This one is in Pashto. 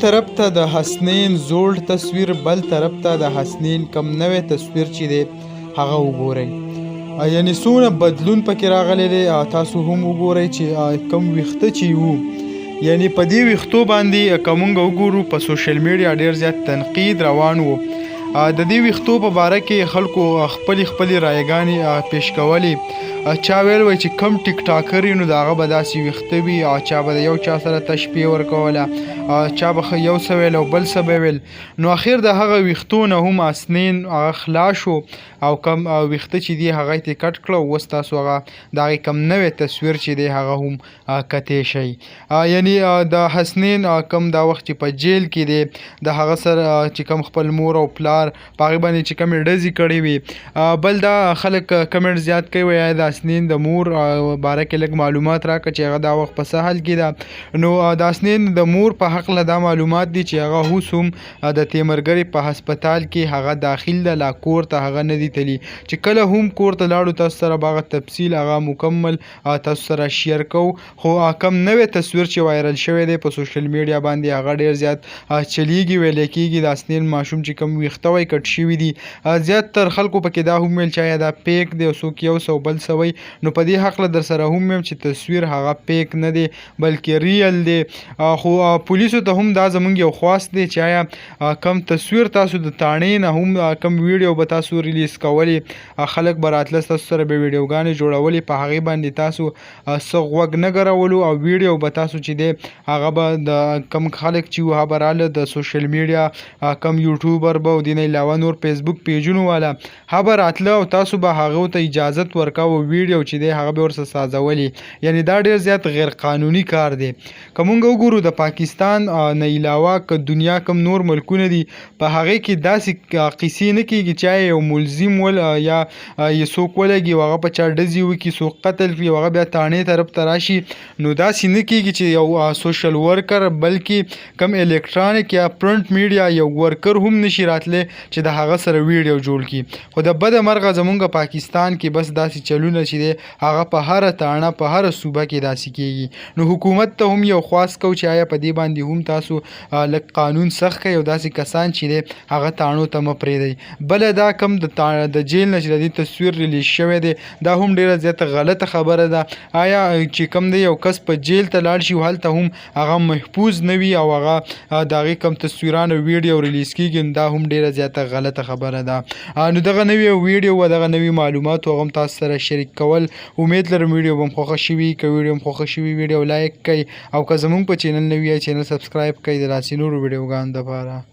طرف ته د حسنین زوړ تصویر، بل طرف ته د حسنین کم نوی تصویر چې دی هغه وګورئ، یعنی څونه بدلون پکې راغلی دی. تاسو هم وګورئ چې کم ویښته چې وو، یعنی په دې ویښتو باندې که مونږ وګورو په سوشل میډیا ډیر زیات تنقید روان وو. د دې ویښتو په باره کې خلکو خپلې خپلې رایګانې پیش کولې. چا ویل وای چې کم ټیک ټاکر نو د هغه به داسې ویښته وي، او چا به د یو چا سره تشبیه ورکوله، چا به یو څه ویل او بل څه به ویل. نو اخر د هغه ویښتو نه هم اسنین هغه خلاص شو او کم ویښته چې دی هغه یې کټ کړه. او اوس تاسو هغه د هغې کم نوی تصویر چې دی هغه هم کتی شئ. یعنی د حسنین کم دا وخت چې په جیل کې دی، د هغه سره چې کم خپل مور او پلار په هغې باندې چې کمې ډزې کړې وي. بل دا خلک کمنټ زیات کوي، وایي د حسنین د مور باره کې لږ معلومات راکړه چې هغه دا وخت په څه حال کې ده. نو د حسنین د مور په هکله دا معلومات دي چې هغه اوس هم د تیمرګرې په هسپتال کې هغه داخل ده، لا کور ته هغه نه دی تللی. چې کله هم کور ته لاړو تاسو سره به هغه تفصیل هغه مکمل تاسو سره شیر کوو. خو کم نوی تصویر چې وایرل شوی دی په سوشل میډیا باندې هغه ډیر زیات چلیږي، ویل کیږي د اسنین ماشوم چې کم ویښته وای کټ شوي دي. زیات تر خلکو پکې دا هم ویل چې آیا دا پیک دی او څوک یو څه او بل څه وایي. نو په دې هکله در سره هم ویم چې تصویر هغه پیک نه دی بلکې ریل دی. خو پولیسو ته هم دا زمونږ یو خواست دی چې آیا کم تصویر تاسو د تاڼې نه هم کم ویډیو به تاسو ریلیز کولې، خلک به راتله تاسو سره به ویډیوګانې جوړولې، په هغې باندې تاسو څه غوږ نه ګرولو او ویډیو به تاسو چې دی هغه به د کم خلک چې وو هغه به راله د سوشل میډیا کم یوټیوبر به او دې نه علاوه نور فیسبوک پیجونو والا هغه به راتله او تاسو به هغه ته اجازت ورکاوه، ویډیو چې دی هغه به ورسره سازولې. یعنی دا ډیر زیات غیر قانوني کار دی. که مونږ وګورو د پاکستان نه علاوه که دنیا کم نور ملکونه دي په هغې کې داسې قصې نه کیږي چې یو ملزم ول یا یې څوک ولګي او هغه په چا ډزې وکړي، څوک قتل کړي او هغه بیا تاڼې طرف ته راشي. نو داسې نه کیږي چې یو سوشل ورکر بلکې کم الکترونیک یا پرنټ میډیا یو ورکر هم نشي راتلی چې د هغه سره ویډیو جوړ کړي. خو د بده مرغه زمونږ پاکستان کې بس داسې چلونه چې دی هغه په هره تاڼه په هره صوبه کې داسې کیږي. نو حکومت ته هم یو خواست کوو چې آیا په دې باندې هم تاسو لږ قانون سخت کړئ او داسې کسان چې دی هغه تاڼو ته مه پرېږدئ. بله دا کوم د جیل نه چې د دې تصویر ریلیز شوی دی دا هم ډیره زیاته غلطه خبره ده. آیا چې کوم دی یو کس په جیل ته لاړ شي هلته هم هغه محفوظ نه وي او هغه د هغې کوم تصویران او ویډیو ریلیز کیږي، نو دا هم ډیره زیاته غلطه خبره ده. نو دغه نوې ویډیو و دغه نوي معلومات هغه هم تاسو سره شریک کول. امید لرم ویډیو به مو خوښه شوي. که ویډیو مو خوښه شوي ویډیو لایک کړئ او که زموږ په چینل نوي یئ چینل سبسکرایب کړئ د داسې نورو ویډیوګانو دپاره.